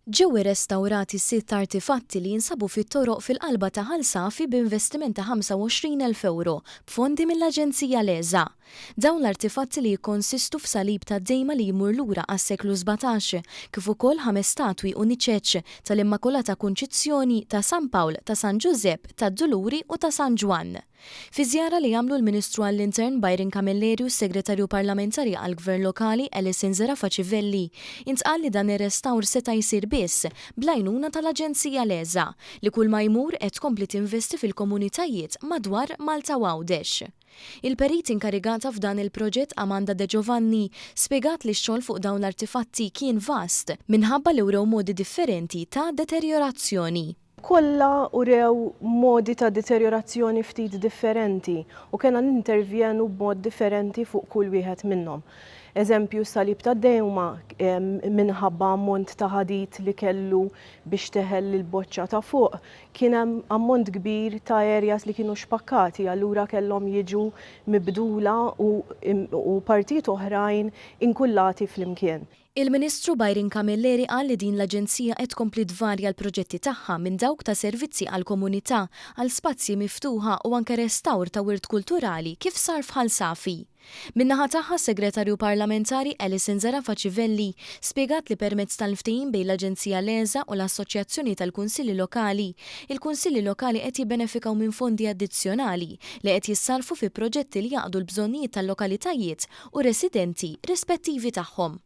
Ġew irrestawrati sitt artifatti li jinsabu fit-toroq fil-qalba ta' Ħal Safi b'investiment ta' 25,000 ewro b'fondi mill-Aġenzija LESA. Dawn l-artifatti li jikkonsistu f'salib tad-dejma li jmur lura għas-seklu 17, kif ukoll ħames statwi u niċeċ tal-Immakulata Kunċizzjoni, ta' San Pawl, ta' San Ġużepp, tad-Duluri u ta' San Ġwann. Fi żjara li għamlu l-Ministru għall-Intern Byron Camilleri u s-Segretarju Parlamentari għall-Gvern Lokali Alison Zerafa Civelli, intqal li dan ir-restawr seta' jsir biss bl-għajnuna tal-Aġenzija LESA, li kull ma jmur qed tkompli tinvesti fil-komunitajiet madwar Malta u Għawdex. Il-perit inkarigata f'dan il-proġett Amanda De Giovanni spjegat li x-xogħol fuq dawn l-artifatti kien vast minħabba li wrew modi differenti ta' deterjorazzjoni. Kollha urew modi ta' deterjorazzjoni ftit differenti u kellna nintervjenu b'mod differenti fuq kull wieħed minnhom. Eżempju, s-salib tad-dewma minħabba ammont ta' ħadid li kellu biex teħel il-boċċa ta' fuq, kien hemm ammont kbir ta' areas li kienu xpakkati, allura kellhom jiġu mibdula u, u partijiet oħrajn inkullati flimkien. Il-Ministru Byron Camilleri qal li din l-aġenzija qed tkompli tvarja l-proġetti tagħha minn dawk ta' servizzi għall-komunità għal spazji miftuħa u anke restawr ta' wirt kulturali kif sar f'Ħal Safi. Min-naħa tagħha s-Segretarju Parlamentari Alison Zerafa Civelli spjegat li permezz tal-ftehim bejn l-Aġenzija LESA u l-Assoċjazzjoni tal-Kunsilli Lokali, il-Kunsilli Lokali qed jibbenefikaw minn fondi addizzjonali li qed jissarrfu fi proġetti li jaqdu l-bżonnijiet tal-lokalitajiet u residenti rispettivi tagħhom.